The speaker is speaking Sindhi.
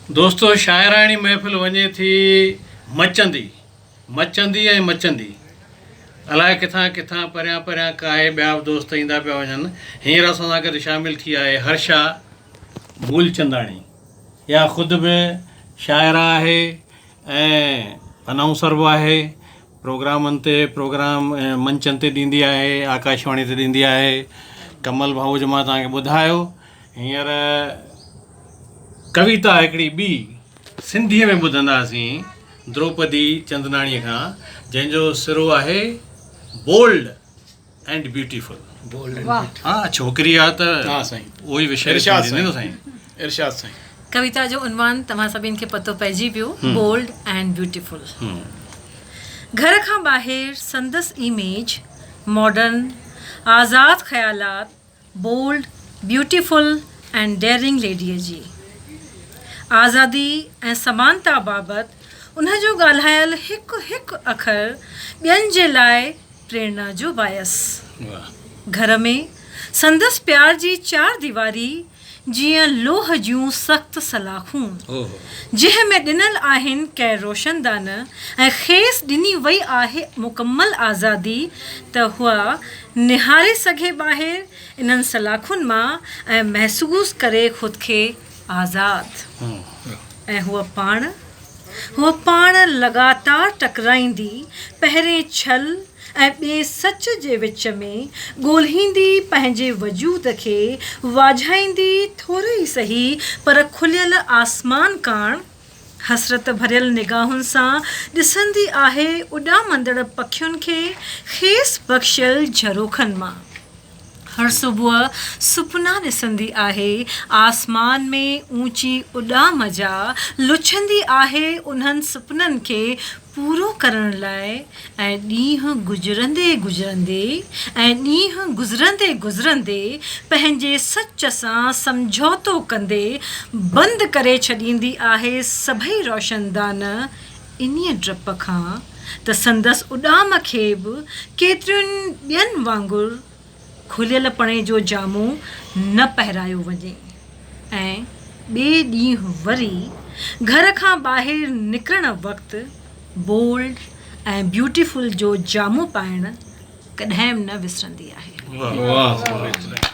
دوستو شاعراڻي محفل وڃي ٿي مچندي مچندي ۽ مچندي. الائي ڪٿان ڪٿان پريان پريان ڪاهي ٻيا به دوست ايندا پيا وڃن. هينئر اسان سان گڏ شامل ٿي آهي هرشا مولچنداڻي. اها خود به شاعره آهي ۽ انائونسر به آهي. پروگرامن تي پروگرام منچن تي ڏيندي آهي، آڪاشواڻي تي ڏيندي آهي. ڪمل ڀائو جو مان توهان کي ٻڌايو. هينئر ڪويتا هڪڙي ٻي سنڌيء ۾ ٻڌنداسين دروپدي چندناڻيء کان، جنهن جو سرو آهي بولڊ اينڊ بيوٽيفل. ها ڇوڪري آ ته اهو ئي وشيه ڏيندي نه سائين. ارشاد سائين. ڪويتا جو عنوان توهان سڀني کي پتو پئجي ويو بولڊ اينڊ بيوٽيفل. گهر کان ٻاهر سندس اميج ماڊرن، آزاد خيالات، بولڊ، بيوٽيفل ۽ ڊيئرنگ ليڊيء جي آزادي ۽ سمانتا بابت ان جو ڳالهايل هڪ هڪ اکر ٻين جي لاء پريرنا جو باعث. گهر ۾ سندس پيار جي چار ديواري جيئن لوهه جون سخت سلاخون، جنهن ۾ ڏنل آهن ڪي روشندان ۽ کيس ڏني وئي آهي مڪمل آزادي ته هوء نهاري سگهي ٻاهر انهن سلاخن مان ۽ محسوس ڪري خود کي آزاد. ۽ هوء پاڻ؟ هوء پاڻ لڳاتار ٽڪرائيندي پهرين ڇل ۽ ٻئي سچ جي وچ ۾ ڳولهيندي پنهنجي وجود کي واجهائيندي ٿوري ئي سهي پر کليل آسمان ڪاڻ حسرت ڀريل نگاهن سان ڏسندي آهي اڏامندڙ پکين کي کيس بخشيل جهروکن مان. هر صبح سپنا ڏسندي آهي، آسمان ۾ اوچي اڏام جا، لڇندي آهي انهن سپنن کي پورو ڪرڻ لاء ۽ ڏينهن گذرندي گذرندي ۽ ڏينهن گذرندي گذرندي پنهنجي سچ سان سمجهوتو ڪندي بند ڪري ڇڏيندي آهي سڀئي روشندان انهيء ڊپ کان ته سندس اڏام کي به ڪيترين ٻين وانگر کليل پڻي جو جامو نه پهرايو وڃي ۽ ٻئي ڏينهن وري گهر کان ٻاهر نڪرڻ وقت بولڊ ۽ بيوٽيفل جو جامو پائڻ ڪڏهن به نه وسرندي آهي. واهه.